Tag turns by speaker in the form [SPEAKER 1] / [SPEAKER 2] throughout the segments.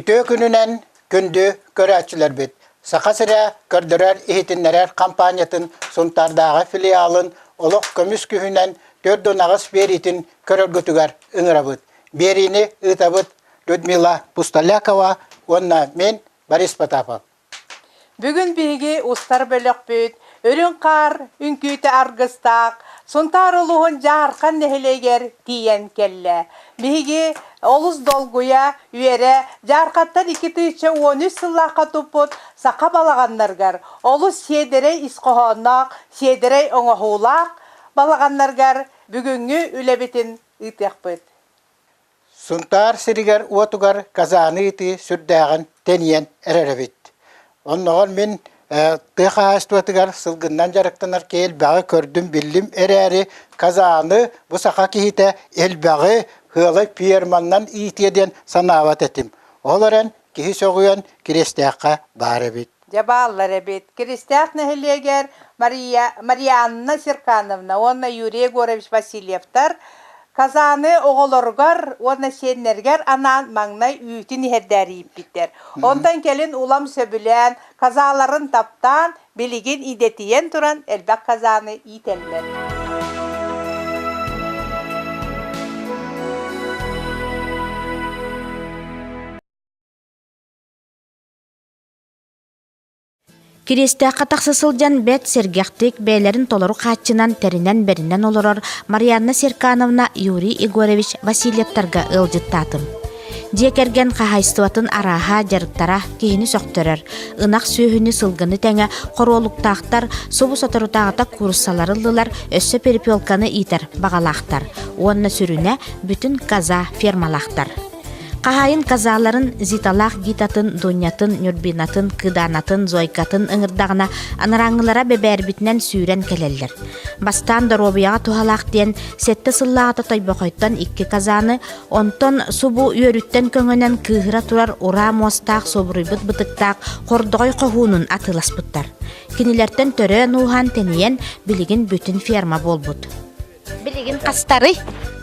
[SPEAKER 1] Үтүө күнүнэн күндү көрөөччүлэрбит! Саха сирэ көрдөрөр-иһитиннэрэр хампаанньатын Сунтаардааҕы филиалын олох көмүс күһүнэн 48 биэриитин көрөргүтүгэр ыҥырабыт. Биэриини ыытабыт Людмила Пустолякова уонна мин Борис Потапов.
[SPEAKER 2] Бүгүн биһиги устар бөлөхпүт Үрүҥ хаар үҥкүүтэ аргыстаах Сунтаар улууһун Дьаархан нэһилиэгэр тиийэн кэллэ. Биһиги олус долгуйа, үөрэ Дьаархаттан 2013 сыллаахха туппут саха балаҕаннарыгар олус сиэдэрэй ис хоһоонноох, сиэдэрэй оҥоһуулаах балаҕаннарыгар бүгүҥҥү үлэбитин ыытыахпыт.
[SPEAKER 1] Сунтаар сиригэр-уотугар казаны ыытыы сүрдээҕин тэнийэн эрэр эбит. Онноҕор мин тыа хаһаайыстыбатыгар сылгыннан дьарыктанар киһи элбэҕи көрдүм-биллим эрээри, казаны бу саха киһитэ элбэҕи сыалай ферманнан иитиэ диэн санаабат этим. Ол эрэн киһи сөҕүөн Кириэстээххэ баар эбит.
[SPEAKER 2] Дьэ бааллар эбит. Киристээх нэһилиэгэр Мария, Марианна Серкановна уонна Юрий Егорович Васильевтар Казаны оҕолоругар уонна сиэннэригэр анаан маҥнай үүтүн иһэрдээри ииппиттэр. Онтон кэлин улам сөбүлээн, казаларын таптаан, билигин идэтийэн туран элбэх казаны иитэллэр.
[SPEAKER 3] Кириэстээххэ тахса сылдьан бэрт сэргэхтик, бэйэлэрин толору хааччынан, тэринэн-бэринэн олорор Марианна Серкановна Юрий Егорович Васильевтарга ыалдьыттаатым. Дьиэ кэргэн хаһаайыстыбатын арааһа, дьарыктара киһини сөхтөрөр. Ынах сүөһүнү, сылгыны тэҥэ хоруолуктаахтар, субу соторутааҕыта кууруссалары ыллылар, өссө перепелканы иитэр баҕалаахтар. Уонна сүрүнэ, бүтүн коза фермалаахтар. Хаһаайын казаларын Зиталаах Гитатын, Дунятын, Нюрбинатын, Кыдаанатын, Зойкатын ыҥырдаҕына, анарааҥҥылара бэбээрбитинэн сүүрэн кэлэллэр. Бастаан доруобуйаҕа туһалаах диэн сэттэ сыллааҕыта Тойбохойтон икки казаны, онтон субу үөрүттэн көҥөнөн кыыһыра турар ураа муостаах суобуруйбут бытыктаах хордоҕой хоһуунун атыыласпыттар. Кинилэртэн төрөөн-ууһаан тэнийэн, билигин бүтүн ферма буолбут. Билигин хастарый?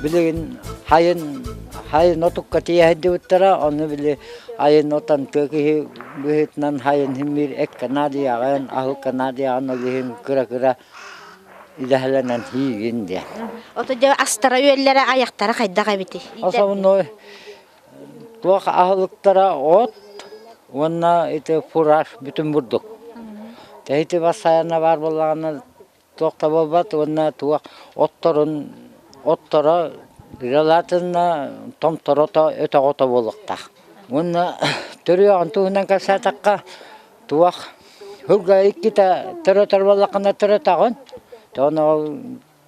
[SPEAKER 4] Билигин хайын хайын отукка тиийэһирдибиттэрэ, ону били айын отон тыа киһи быһыытынан хайын химмир эккэ наадыйаҕын, аһылыкка наадыйаҕын ол иһин кыра-кыра идэһэлэнэн хиигин диэн.
[SPEAKER 3] Ото дьэ астара-үөллэрэ айахтара хайдах эбитий?
[SPEAKER 4] Основной туох аһылыктара от уонна ити фураж бүтүн бурдук. Тэһити бассайана баар буоллаҕына туох да буолбат уонна туох отторун отторо желательно томторото өтөҕөтө буолуохтаах. Уонна төрүөҕүн туһунан кэпсээтэххэ туох сылга иккитэ төрөтөр буоллаххына төрөтөҕүн. Тоҕо ол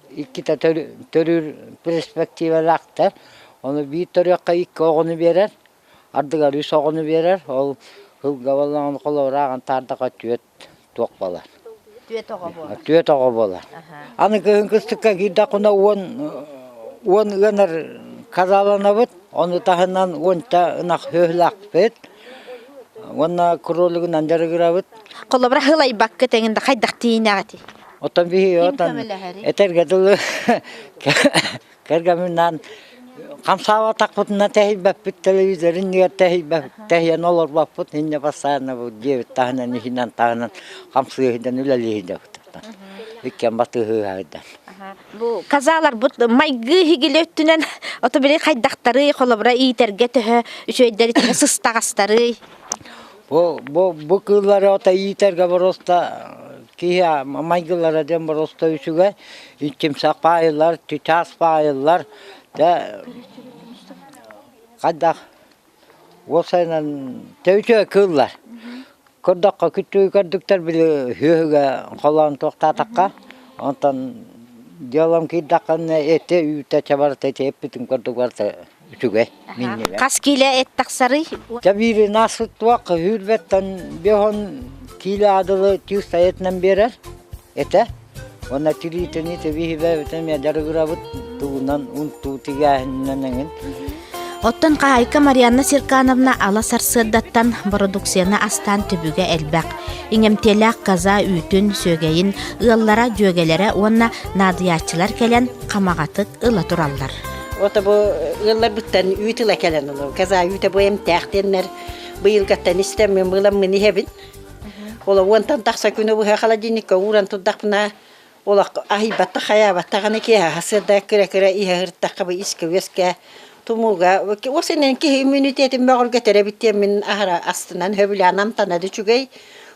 [SPEAKER 4] иккитэ төрүүр перспективалаахтар. Ону биир төрүөххэ икки оҕону биэрэр, ардыгар үс оҕону биэрэр. Ол сылга буоллаҕына холобура таардахха түөрт туох буолар?
[SPEAKER 3] Түөт оҕо буолар.
[SPEAKER 4] Түөт оҕо буолар. Аны кыһын кыстыкка киирдэххинэ уон уон ыанар казаланабыт, ону таһынан уонча ынах сүөһүлээхпит уонна кролигынан дьарыгырабыт.
[SPEAKER 3] Холобура хылайбакка тэҥин да хайдах тиийинэҕитий?
[SPEAKER 4] Оттон биһиги отон этэргэ дылы Кэргэмминаан хамсаабатахпытына тэһийбэппит, телевизор иннигэр тэһийэн олорбоппут, инньэ постоянно бу дьиэбит таһынан иһинэн таһынан хамсыы иһинэн үлэлии сылдьабыт. Иккиэн батыһыыһайдан.
[SPEAKER 3] Бу казаларбыт майгы иһигили өттүнэн ото били хайдахтарый, холобура иитэргэ төһө үчүгэйдэри төһө сыстаҕастарый?
[SPEAKER 4] Бу бу бу кыыллары ото иитэргэ боруоста киһи майгылара диэн боруоста үчүгэй. Иччимсэх баайылар, чычаас баайылар. Дьэ хайдах уопсайынан дьэ үчүгэй кыыллар. Көрдөххө күттүгү көрдүктэр били сүөһүгэ холоон туохтаатахха онтон дьыалам киирдэххинэ эти үүтэ чэ барыта ити эппитин курдук барыта үчүгэй минньигэс.
[SPEAKER 3] Хас киилэ эт тахсарый?
[SPEAKER 4] Дьэ биири наасыттуох үүрбэттэн биһон киилэ адылы тыыс айатынан биэрэр этэ. Уонна тириитини тэбиһибэбит эмиэ дьарыгырабыт тугунан унтуу тигээһининэн эҥин.
[SPEAKER 3] Оттон хаһаайка Марианна Серкановна ала сарсыардаттан бородуксияны астаан түбүгэ элбэх. Иҥэмтиэлээх коза үүтүн, сүөгэйин ыаллара, дьүөгэлэрэ уонна наадыйааччылар кэлэн хамаҕатык ыла тураллар.
[SPEAKER 5] Ото бу ыалларбыттан үүт ыла кэлэн олору. Коза үүтэ бу эмтээх диэннэр. Быйылгаттан истэммин быламмын иһэбин. Ола уонтан тахса күнү быһа холодильникка ууран турдахпына олох аһыйбатта хайаабаттаҕына киэһэ сырда кыра-кыра иһэ сырыттахха бу искэ-үөскэ тумууга осинэн киһи иммунитетин бөҕөргөтөр эбит диэн мин аһара астынан сөбүлээн амтана да үчүгэй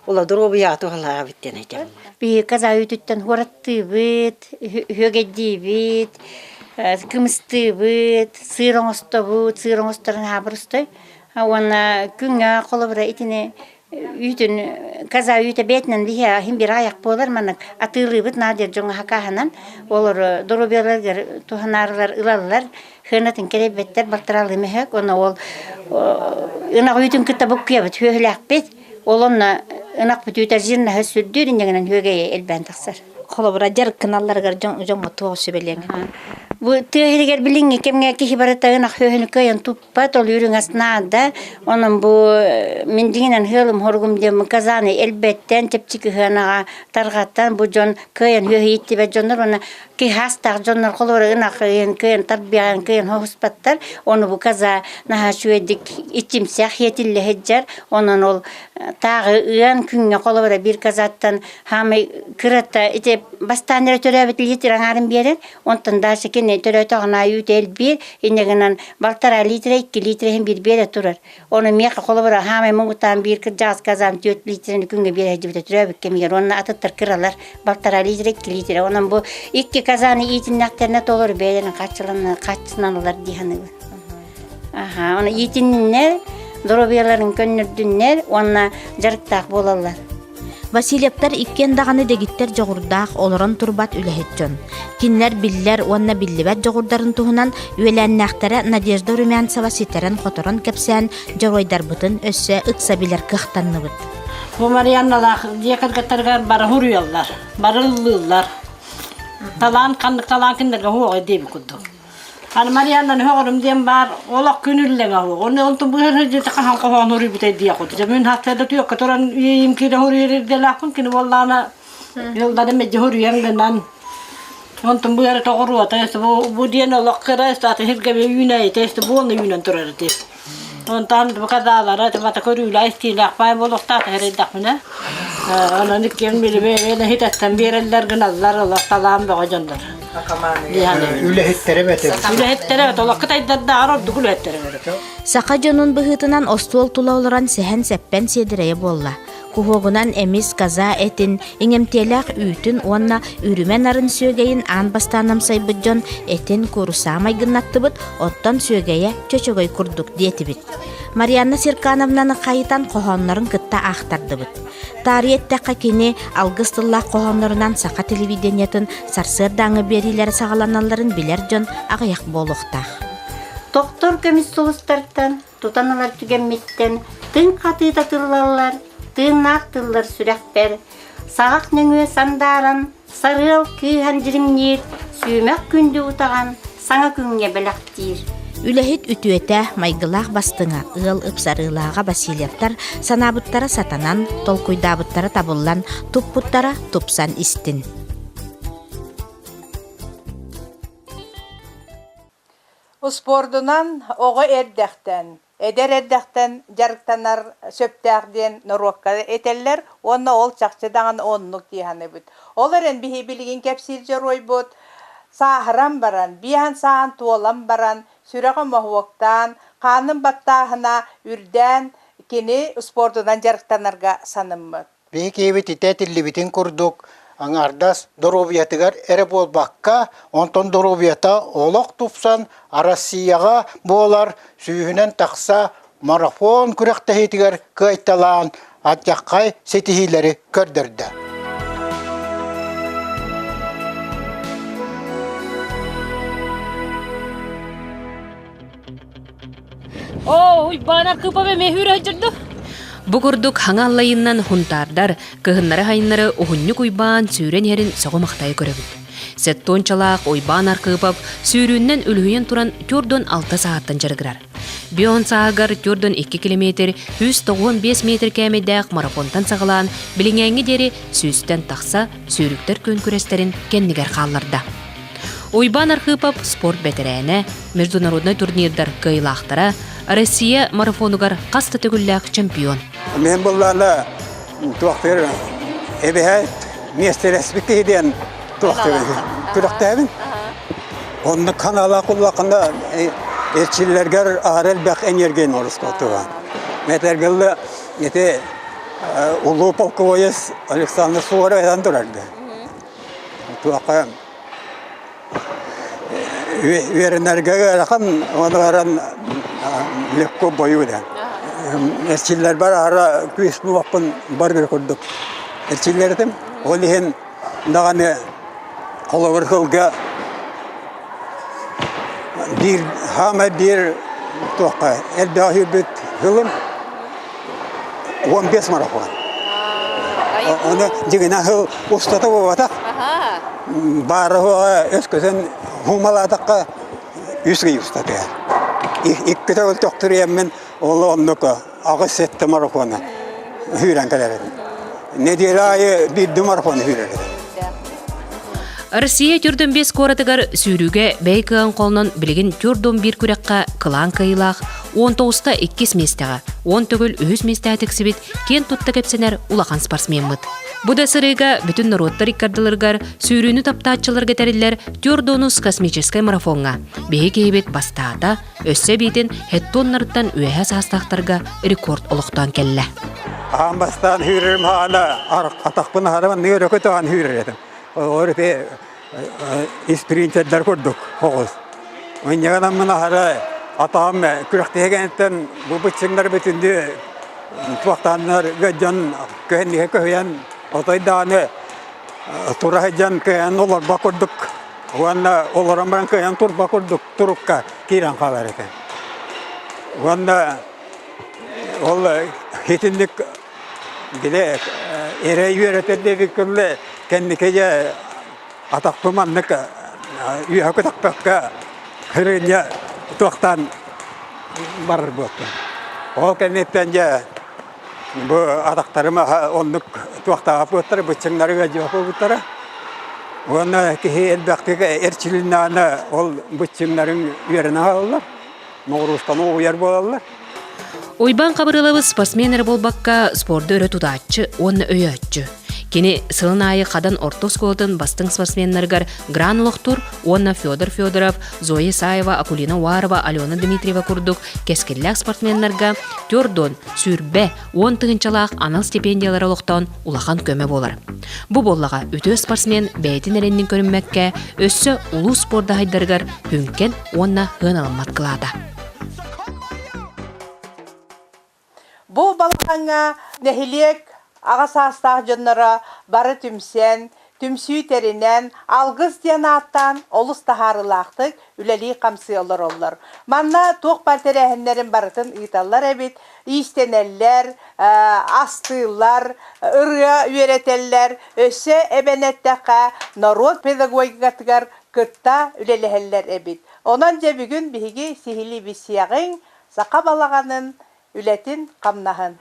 [SPEAKER 5] ула доруобуйаҕа туһалаах эбит диэн этим.
[SPEAKER 6] Биһиги каза үүтүттэн хуораттыыбыт, үһүгэйдиибит, кымыстыыбыт, сыыр оҥостобут, сыыр оҥосторун аабырыстой. Уонна күҥҥэ холобура итини үүтүн каза үүтэ бэйэтинэн биһи иһин биир аҕыйах буолар маннык атыылыыбыт наадыйар дьоҥҥо хакааһынан олору доруобуйаларыгар туһанаарылар ылаллар сыанатын кэрэйбэттэр балтараалыы мөһөөк уонна ол ынах үүтүн кытта буккуйабыт сүөһүлээхпит ол онно ынахпыт үүтэ жирнаһы сүрдүүр инньэгинэн үөгэйэ элбээн тахсар
[SPEAKER 3] Холобура, дьарыктаналларыгар дьоҥҥо туох сүбэлиэҥ?
[SPEAKER 6] Бу тыа иһигэр билиҥҥи кэмҥэ киһи барыта ынах сүөһүнү кыайан туппат, ол үрүҥ ас наада. Онон бу мин дьиҥинэн ыалым-хоругум диэн казаны элбэттэн, чэпчэки сыанаҕа тарҕатан бу дьон кыайан сүөһү ииттибэт дьоннор уонна киһи астаах дьоннор холобура ынах кыайан тарбыйаҕын кыайан хоһуспаттар. Ону бу каза наһаа үчүгэйдик иччимсэх сиэтиллэ сылдьар. Онон ол тааҕы ыан күҥҥэ холобура биир казаттан Хаамай кырата ити бастаан эрэ төрөөбүт литр аҥаарын биэрэр, онтон дальше кини төрөөтөҕүн аайы үүтэ элбиир, инньэ гынан балтараа литра, 2 литра иһин биир биэрэ турар. Ону миэхэ холобура хаамай муҥутаан биир кырдьаҕас казан 4 литрени күҥҥэ биэрэ сылдьыбыта төрөөбүт кэмигэр уонна атыттар кыралар балтараа литра, 2 литра. Онон бу икки казаны иитиннэхтэринэ толору бэйэлэрин хааччыланаллар дии саныыбын. Аха, ону иитинниннэр, доруобуйаларын көннөрдүннэр уонна дьарыктаах буолаллар.
[SPEAKER 3] Васильевтар иккиэн даҕаны дэгиттэр дьоҕурдаах, олорон турбат үлэһит дьон. Кинилэр биллэр уонна биллибэт дьоҕурдарын туһунан үөлээннээхтэрэ Надежда Румянцева ситэрэн-хоторон кэпсээн, дьоруойдарбытын өссө ыкса билэр кыахтанныбыт.
[SPEAKER 7] Бу Марианналаах дьиэ кэргэттэригэр бары суруйаллар, бары ыллыыллар. Талаан ханнык талаан кинилэргэ суоҕа диэбит курдук. Аны Марианнаны сөҕөрүм диэн баар, олох күн үллэҥэ суох. Онно онтон быһар сылдьыта хаһан хоһоон суруйбутай диэх курдук. Дьэ мин хастыда түөккэ туран иэйим киирэ суруйар ирдэлээхпин, кини буоллаҕына йылларын мэлдьи суруйан гынан онтон быара тоҕуруота бу, бу диэн олох кыра аты сиргэ үүнээйитэ буолна үүнэн турар ити. Онтон бу казаалара бата көрүүлээх истиилээх баай буолуохтаах эрэйдэхпинэ. Онон иккиэн билибэ хитэттэн биэрэллэр гыналлар олох талаан бөҕө дьоннор.
[SPEAKER 1] Үлэһиттэрэ бэтэ.
[SPEAKER 7] Үлэһиттэрэ бэт олох кытайдардааҕар ордук үлэһиттэрэ бэрэ.
[SPEAKER 3] Саха дьонун быһыытынан остуол тула олорон сэһэн-сэппэн сиэдэрэйэ буолла. Куһуогунан эмис коза этин, иҥэмтиэлээх үүтүн уонна үрүмэ нарын сүөгэйин аан бастаан амсайбыт дьон этин куурусаа майгыннаттыбыт, оттон сүөгэйэ чөчөгөй курдук диэтибит. Марианна Серкановнаны хайытан хоһооннорун кытта аахтардыбыт. Таарыйа эттэххэ кини алгыс тыллаах хоһооннорунан саха телевидениетын сарсыардааҥҥы биэриилэрэ саҕаланалларын билэр дьон аҕыйах буолуохтаах.
[SPEAKER 6] Тохтор көмүс сулустартан тутан ылар түгэммиттэн тыҥ хатыыта тыллаллар, тыыннаах тыллар сүрэхпэр, саҕах нөҥүө сандааран, сарыал кыыһан дьиримниир, сүүмэх күндү утаҕан саҥа күҥҥэ бэлэхтиир.
[SPEAKER 3] Үлэһит үтүөтэ, майгылаах бастыҥа, ыал ыпсарыылааҕа Васильевтар санаабыттара сатанан, толкуйдаабыттара табыллан, туппуттара тупсан истин.
[SPEAKER 2] Успуордунан оҕо эрдэхтэн, эдэр эрдэхтэн дьарыктанар сөптөөх диэн норуокка этэллэр уонна ол чахчы даҕаны оннук дии саныыбыт. Ол эрэн биһи билигин кэпсиир дьоруойбут сааһыран баран, биэһэн сааһын туолан баран, сүрэҕэ моһуоктаан, хаанын баттааһына үрдээн кини успуордунан дьарыктанарга саныммыт.
[SPEAKER 1] Биһи киһибит ити этиллибитин курдук аҥаардас доруобуйатыгар эрэ буолбакка, онтон доруобуйата олох тупсан Россияҕа буолар сүүһүнэн тахса марафон күрэхтэһиитигэр кыайталаан алдьархай ситиһиилэри көрдөрдө.
[SPEAKER 8] Оо, Уйбаан Архыпов эмиэ үүрэ сылдьар
[SPEAKER 9] Бу курдук хаҥа аллайыннан хунтаардар, кыһыннары-сайыннары уһунньук Уйбаан сүүрэн иһэрин сөҕө-махтайа көрөбүт. Сэттуончалаах Уйбаан Архыпов сүүрүүннэн үлүһүйэн туран түөрдүн алта саһааттан дьарыгырар. Бион сааһыгар түөрдүн икки километр, 195 метр кээмэйдээх марафонтан саҕалаан, билиҥээҥҥи диэри сүүстэн тахса сүүрүктэр күөн күрэстэрин кэннигэр хаалларда. Уйбаан Архыпов спорт бэтэрээнэ, международнай турнирдар кыайыылаахтара, Россия марафонугар хас да төгүллээх чемпион.
[SPEAKER 10] Мен буллаана туохтыыр эбэһээт миэстэлэспит киһи диэн туохтыыр күрэхтээбин. Оннук ханаалаах уллахына эрчиллэргэр аһара элбэх энергияны ороскуоттуга. Мэтэргэллэ ити улуу полководец Александр Суворов этэн турарды. Туохха үөрэнэргэ ыарахан, ону баран легко бою да. Эрчиллэрбэр аһара күүс буолуохпун баргыр курдук эрчиллэр этим. Ол иһин даҕаны холобур сылга биир хаамай биир туохха элбэх сүүрбүт сылым 15 марафон. Оны дьиҥинэ сыл устата буолбатах. Баара өскөтүн хуумалаатахха үс ый устата. Иккитэ ол төхтүрүйэммин ол оннук аҕыс-сэттэ марафона сүүрэн кэлэр этим. Нэдиэлэ аайы биирдэ марафон сүүрэр этим.
[SPEAKER 9] Россия түрдөн биэс куоратыгар сүүрүүгэ бэй кыаҕын холонон билигин түрдөн биир күрэххэ кылаан кыайыылаах 19-та иккис миэстэҕэ, 10 төгүл үһүс миэстэҕэ тиксибит киэн тутта кэпсэнэр улахан спортсмеммыт. Бу да сырыыга бүтүн норуоттар иккардыларыгар сүүрүүнү таптааччыларга тэриллэр Тюрдонус космическай марафоҥҥа биһи киһибит бастаата, өссө эбиитин хеттоннарыттан үөһэ саастаахтарга рекорд олохтоон кэллэ.
[SPEAKER 10] Аан бастаан сүүрэрим хаана атахпын аһара маннык өрө көтөҕөн сүүрэр этим. Ол ити испринтердэр курдук оҕус. Ынньаҕынан аһара атаҕым күрэхтэһэ кэнниттэн бу быччыҥнар бүтүннүү туохтааннар дьон көһөннүгэ көһүйэн отой даҕаны тура сылдьан кыайан олорбо курдук уонна олорон баран кыайан турба курдук турукка киирэн хаалар этэ. Уонна ол итинник били эрэй үөрэтэр диэбиккэ кэнники дьэ атахпын маннык үөһэ көтөхпөккө хырыынньа туохтаан барар буолтум. Ол кэнниттэн дьэ бу атахтарым оннук туохтааҕа буоттара, быччыҥнары ыалдьыбат буолбуттара. Уонна киһи элбэхтик эрчилиннэҕинэ ол быччыҥнарыҥ үөрэнэ хаалаллар. ноҕуруусканы угуйар буолаллар.
[SPEAKER 9] Уйбаан Хабырыылабыс спортсмен эрэ буолбакка, спорду өрө тутааччы уонна өйөөччү. Кини сылын аайы Хадан орто оскуолатын бастыҥ спортсменнарыгар гран олохтуур уонна Федор Федоров, Зоя Исаева, Акулина Уарова, Алена Дмитриева курдук кэскиллээх спортсменнарга төрдон, сүүрбэ, уон тыһыынчалаах анал стипендиялары олохтоон улахан көмө буолар. Бу буоллаҕа үтүө спортсмен бэйэтин эрэннин көрүммэккэ, өссө улуус спордаһайдарыгар хүҥкэн уонна ыаналаммат кылаата.
[SPEAKER 2] Бу балаҕаҥҥа нэһилиэк аҕа саастаах дьонноро бары түмсэн, түмсүү тэринэн, алгыс диэн ааттаан олус таһаарыылаахтык үлэлии-хамсыы олороллор. Манна туох баар тэрээһиннэрин барытын ыыталлар эбит, иистэнэллэр, астыыллар, ырыа үөрэтэллэр, өссө эбэн эттэххэ, норуот педагогикатыгар кытта үлэлэһэллэр эбит. Онон дьэ бүгүн биһиги сиһилии билсиэҕиҥ саха балаҕанын үлэтин-хамнаһын.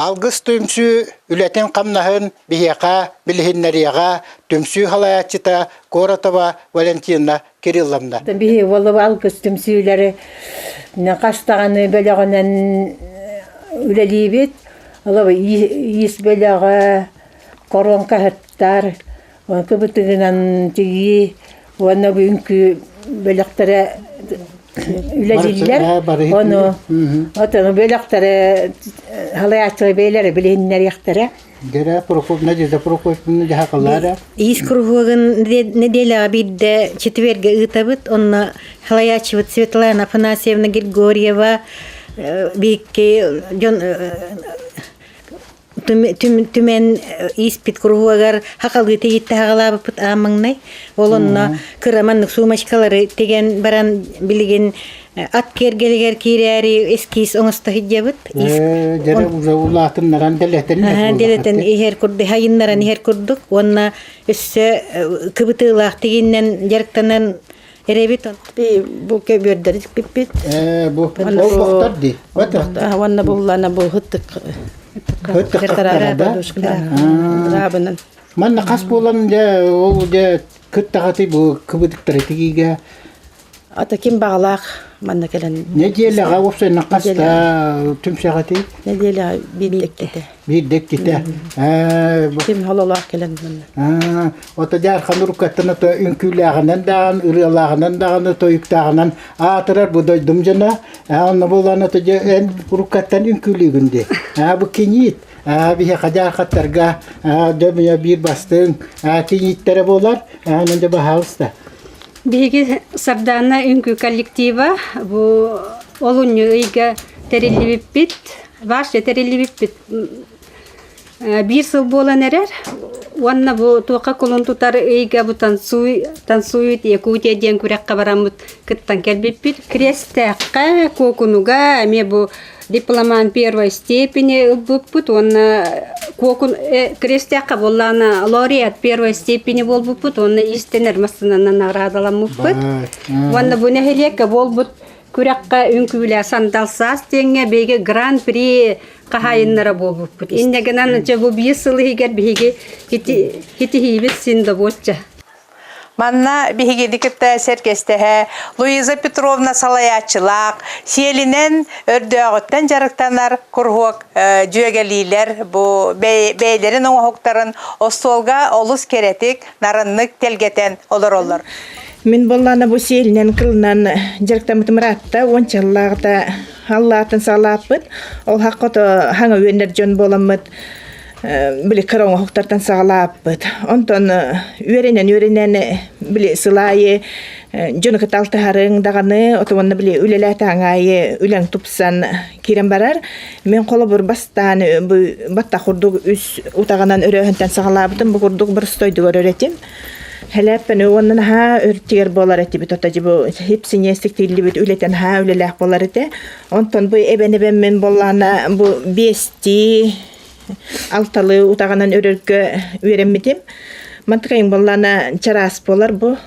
[SPEAKER 1] Алгыс түмсүү үлэтин-хамнаһын биһиэхэ билиһиннэриэҕэ түмсүү салайааччыта Коротова Валентина Кирилловна.
[SPEAKER 11] Биһи уолу алгыс түмсүүлэри хас даҕаны бөлөҕүнэн үлэлиибит. Олор иис бөлөҕө, коронкаһыттар, кыбытыгынан тигии. Уонна бу үҥкүү бөлөхтөрө үлэлииллэр. Ону отону бөлөхтөрө халаяччылар бэйэлэрэ билиһиннэриэхтэрэ.
[SPEAKER 1] Дэрэ Прокоп Надежда Прокопьевна дьаһакаллаара.
[SPEAKER 12] Иис куруһуогун нэдиэлэҕэ биирдэ четвергэ ыытабыт. Онно халаяччыбыт Светлана Афанасьевна Григорьева биикки дьон түмэн ииспит куруһуогар хахалыы тигитте хаҕалаабыппыт аан маҥнай. Ол онно кыра маннык сумочкалары тигэн баран билигин ат киэргэлигэр киирээри эскиз оҥосто сылдьабыт.
[SPEAKER 1] Дьэрэ уже улаатыннаран дэлэтэн
[SPEAKER 12] дэлэтэн иһэр курдук хайыннаран иһэр курдук уонна өссө кыбытыылаах тигиннэн дьарыктанан эрэбит.
[SPEAKER 13] Бу көбүөрдэри тикпиппит.
[SPEAKER 1] Бу олбохтор дии.
[SPEAKER 13] Уонна буллана бу хыттык подушка.
[SPEAKER 1] Манна хас буолан дьэ ол дьэ кыттаҕатый бу кыбытыктары тигиигэ
[SPEAKER 13] Ата ким баҕалаах манна кэлэн
[SPEAKER 1] Нэдиэлэҕэ уопсайынан хаста түмсэҕитий?
[SPEAKER 13] Нэдиэлэҕэ биирдэ иккитэ.
[SPEAKER 1] Биирдэ иккитэ.
[SPEAKER 13] Ким хололоох кэлэн манна.
[SPEAKER 1] Ото дьаархан уруккаттан ото үҥкүүлээҕинэн даҕаны, ырыалааҕынан даҕаны, тойуктааҕынан аатырар бу дойдум дьоно. Онно буолан ото дьэ эн уруккаттан үҥкүүлүүгүн дии. Бу киниит биһиэхэ дьаархаттарга дьэ биир бастыҥ кинииттэрэ буолар. Онон дьэ баһаалыста.
[SPEAKER 14] Биһиги Сардаана үҥкүү коллектива бу олунньу ыйга тэриллибиппит, вообще тэриллибиппит биир сыл буолан эрэр. Уонна бу туохха кулун тутар ыйга бу танцуй, танцует Якутия диэн күрэххэ бараммыт кыттан кэлбиппит. Крестээххэ, Куокунуга эмиэ бу дипломант первой степени ылбыппыт уонна Куокун Крестээххэ буоллаҕына лауреат первой степени буолбуппут уонна иистэнэр массыынанан наҕараадаламмыппыт. Уонна бу нэһилиэккэ буолбут күрэххэ үҥкүүлээ сандал саас диэҥҥэ биһиги гран-при хаһаайыннара буолбуппут. Инньэ гынан дьэ бу биир сыл иһигэр биһиги итиһиибит син добуочча.
[SPEAKER 2] Манна биһигини кытта сэргэстэһэ Луиза Петровна салайааччылаах, сиэлинэн өрдөөҕүттэн дьарыктанар куруһуок дьүөгэлиилэр бу бэйэлэрин оҥоһуктарын остуолга олус кэрэтик, нарыннык тэлгэтэн олороллор.
[SPEAKER 15] Мин буоллаана бу сиэлинэн кылынан дьарыктаммытым ыраатта, уончаллааҕыта аллаатын саҕалааппыт. Ол хаккото хаҥа үөннэр дьон буоламмыт били кыра оҥоһуктартан саҕалааппыт. Онтон үөрэнэн-үөрэнэн били сыл аайы дьону кытта алтыһарыҥ даҕаны, отуонна били үлэлээтэҕиҥ аайы үлэҥ тупсан киирэн барар. Мин холобур бастаан бу баттах курдук үс утаҕынан өрөөһүнтэн саҕалаабытым, бу курдук боростуойдугар өрөтүм. Хэлээппэни уонна наһаа өртигэр буолар этибит, ото бу хипсиньиэстик тииллибит үлэтэ наһаа үлэлээх буолар этэ. Онтон бу эбэн-эбэммин буоллаҕына бу биэстии алталыы утаҕынан өрөргө үөрэммитим. Мантыкайым буоллаҕына чараас буолар бу.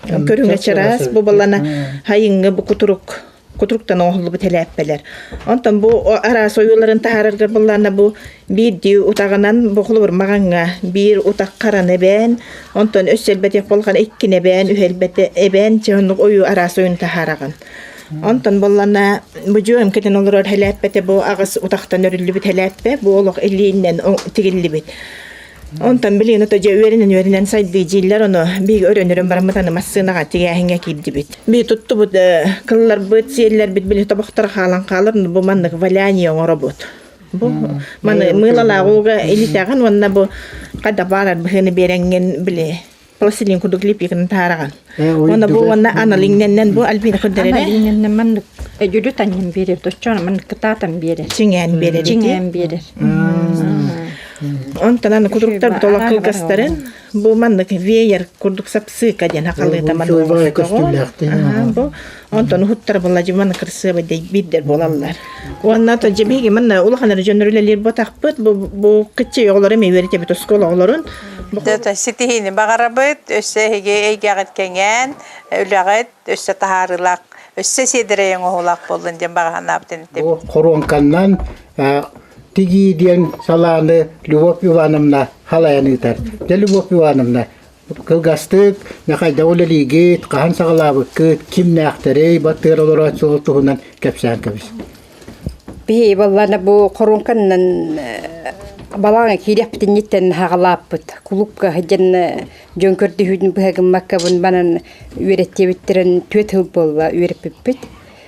[SPEAKER 15] Көрүҥэ чараас бу буоллаҕына хайыҥҥы бу кутурук кутуруктан оҥоһуллубут элээппэлэр. Онтон бу араас ойууларын таһаараргар буоллаҕына бу биирдии утаҕынан бу холобур маҕаҥҥа биир утах хараны эбээн, онтон өссө элбэтиэх буоллаҕына иккини эбээн, үһү элбэтэ эбээн чэ оннук ойуу араас ойууну таһаараҕын. Онтон буоллаҕына бу дьүөм кэтэн олорор элээппэтэ бу аҕыс утахтан өрүллүбүт элээппэ, бу олох илиинэн тигиллибит. Онтон билигин ото дьэ үөрэнэн-үөрэнэн сайдыы дииллэр, ону биһиги өрөн-өрөн бараммыт аны массыынаҕа тигээһиҥҥэ киирдибит. Биһи туттубут кылларбыт, сиэллэрбит били тобохтор хаалан хаалар, бу маннык валяние оҥоробут. Бу маны мыылалаах ууга илитэҕин уонна бу хайдах баҕарар быһыыны биэрэҥҥин били пластилин курдук липиканы таараҕын. Уонна бу уонна аналиҥнэннэн бу Альбина көрдөрөрө.
[SPEAKER 16] Аналиҥнэннэн маннык өдүлү танньан биэрэр, точчоон маннык кытаатан биэрэр.
[SPEAKER 15] Чиҥээн биэрэр.
[SPEAKER 16] Чиҥээн биэрэр.
[SPEAKER 15] Онтон аны кутуруктар толок кылгастарын бу маннык веер курдук сапсыыка диэн хахалыыта маннык бу онтон уһуттар буолла дьи маннык кырсыаба биирдэр буолаллар. Уонна то дьи биһиги манна улахан эрэ дьоннор үлэлиир ботахпыт бу бу кыччы оҕолору эми үөрэтэбит оскуола оҕолорун
[SPEAKER 2] Ситиһиини баҕарабыт, өссө эһиги эйгэҕит кэҥээн, үлэҕит өссө таһаарыылаах, өссө сиэдэрэй оҥоһуулаах буоллун диэн баҕа санаабытын этэбит.
[SPEAKER 1] Бу хоруоҥканнан тигии диэн салааны Любовь Ивановна халайан ыытар. Дьэ, Любовь Ивановна, кылгастык хайдах үлэлиигит, хаһан саҕалаабыккыт, кимнээхтэрий, баттыгар олорооччулар туһунан кэпсээн кэбис.
[SPEAKER 16] Биһи буоллаана бу хоруоҥканнан.
[SPEAKER 14] Балаҕаҥҥа киириэхпитинниттэн хаҕалааппыт. Кулуупка сылдьан дьон көрдөһүүтүн быһа гыммаккабын манан үөрэттиэбиттэрин түөрт сыл буолла үөрэппиппит.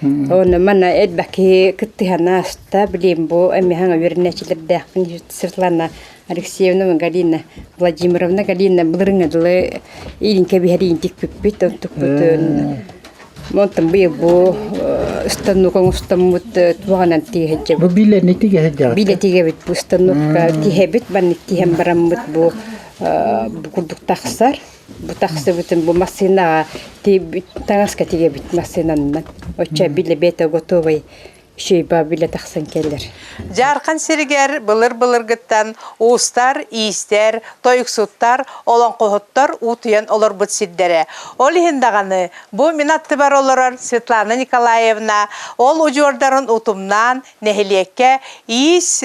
[SPEAKER 14] Уонна манна элбэх киһи кыттыһан ааста. Билиэн бу эмиэ саҥа үөрэнээччилэрдээхпин Светлана Алексеевна Галина Владимировна Галина былырыҥҥа дылы иилин кэбиһэриин тикпиппит. Онтукпутун Онтон быйыл бу станок оҥостоммут туоҕанан тииһэддьэбит.
[SPEAKER 1] Бу билэни тигэһэддьэҕит.
[SPEAKER 14] Билэ тигэбит бу станокка тиһэбит, маннык тиһэн бараммыт бу бу курдук тахсар. Бу тахсыбытын бу массыынаҕа таҥаска тигэбит массыынаннан. Оччо билэ бэйэтэ готовый Шейба билэ тахсан кэлэр.
[SPEAKER 2] Дьаархан сиригэр былыр-былыргыттан уустар, иистэр, тойуксуттар, олоҥхоһуттар уутуйан олорбут сирдэрэ. Ол иһин даҕаны бу мин аттыбар олорор Светлана Николаевна ол удьуордарын утумнаан нэһилиэккэ иис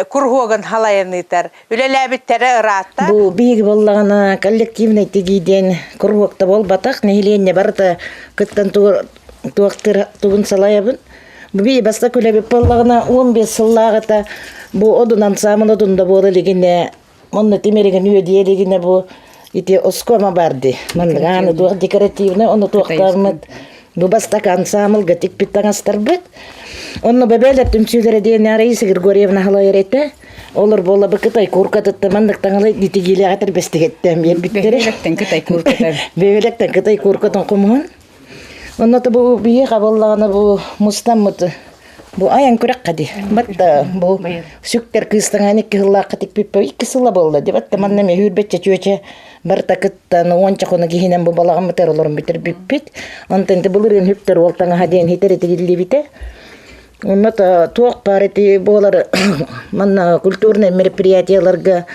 [SPEAKER 2] куруһуогун халайан ыытар. Үлэлээбиттэрэ ыраатта.
[SPEAKER 17] Бу биһиги буоллаҕына коллективнай тигии диэн куруһуокта буолбатах, нэһилиэнньэ барыта кыттан туохтыр тугун салайабын. Бу бии бастакы үлэбит буоллаҕына 15 сыллааҕыта бу одун ансаамыл одунда буола илигинэ онно тимиригин үөдүйэ илигинэ бу ити оскуома бар ди манныгааны туох декоративный ону туохтааммыт бу бастакы ансаамылга тикпит таҥастарбыт онно бэбээлэр түмсүүлэрэ диэн Раиса Григорьевна халайар этэ Олор буолла бу Кытай куркатыттан маннык таҥалай итигиилээҕи тэрбэстигэттэн биэрбиттэрэ.
[SPEAKER 16] Бөһүөлэктэн Кытай курката.
[SPEAKER 17] Бөһүөлэктэн Кытай куркатын хомуһун. Онно бу биһиэхэ буоллаҕына бу мустаммыт бу айан күрэххэ ди. Батта бу сүктэр кыыстаҥаан икки сыллаахха тикпиппэ икки сыла буолла ди. Батта манна эми үүрбэччэ чүөчэ барыта кыттан уонча хонук иһинэн бу балаҕаммытыгар олорон бүтэрбиппит. Онтон былырыын хүптэр уол таҥаһа диэн хитэр этигиллибитэ. Онно туох баар ити буолар манна культурнай мероприятиеларга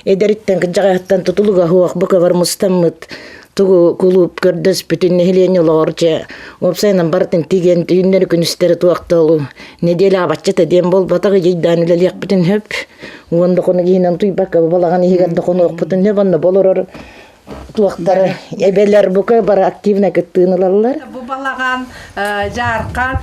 [SPEAKER 17] эдэриттэн кырдьаҕаһыттан тутулуга суох бу көбөр мустаммыт тугу кулууп көрдөспүтүн нэһилиэнньэ олоҕор чэ уопсайынан барытын тигэн түүннэри күнүстэри туохта ол неделя абаччата диэн буолбатах ыйдаан үлэлиэхпитин сөп уон да хонук иһинэн туйбакка балаҕан иһигэр да хонуохпутун сөп онно болорор туохтары эбэлэр бука бары активно кыттыын ылаллар.
[SPEAKER 2] Бу балаҕан Дьаархан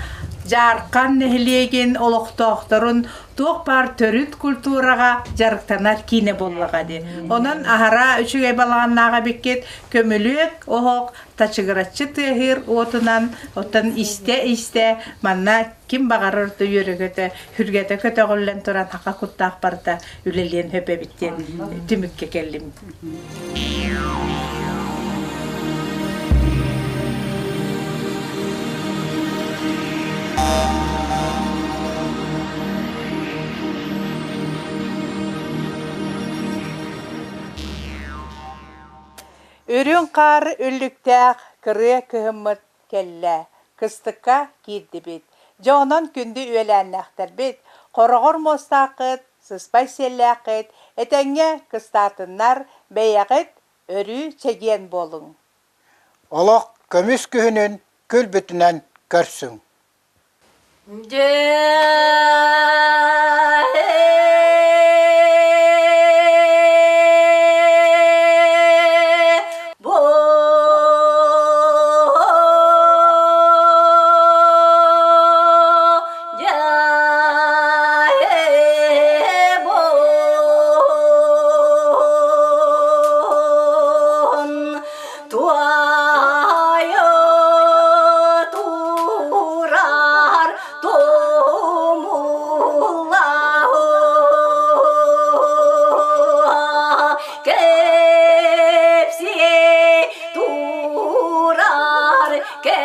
[SPEAKER 2] Дьаархан нэһилиэгин олохтоохторун туох баар төрүт культураҕа дьарыктанар киинэ буоллаҕа дии. Онон аһара үчүгэй балаҕаннаах эбиккит көмүлүөк оһох тачыгыраччы тыаһыыр уотунан оттон истэ-истэ манна ким баҕарар да үөрэ-көтө сүргэтэ көтөҕүллэн туран хака куттаах барыта үлэлиэн сөп эбит диэн түмүккэ кэллим. Үрүҥ хаар үллүктээх кырыа кыһыммыт кэллэ, кыстыкка киирдибит. Дьэ онон күндү үөлээннээхтэрбит, хороҕор муостааххыт, сыспай сиэллээххит, этэҥҥэ кыстаатыннар, бэйэҕит өрүү чэгиэн буолуҥ.
[SPEAKER 1] Олох көмүс күһүнүн күлбүтүнэн көрсүҥ.
[SPEAKER 18] Дьэ Туайа турар тумуллаһа кэпсиэ турар кэ.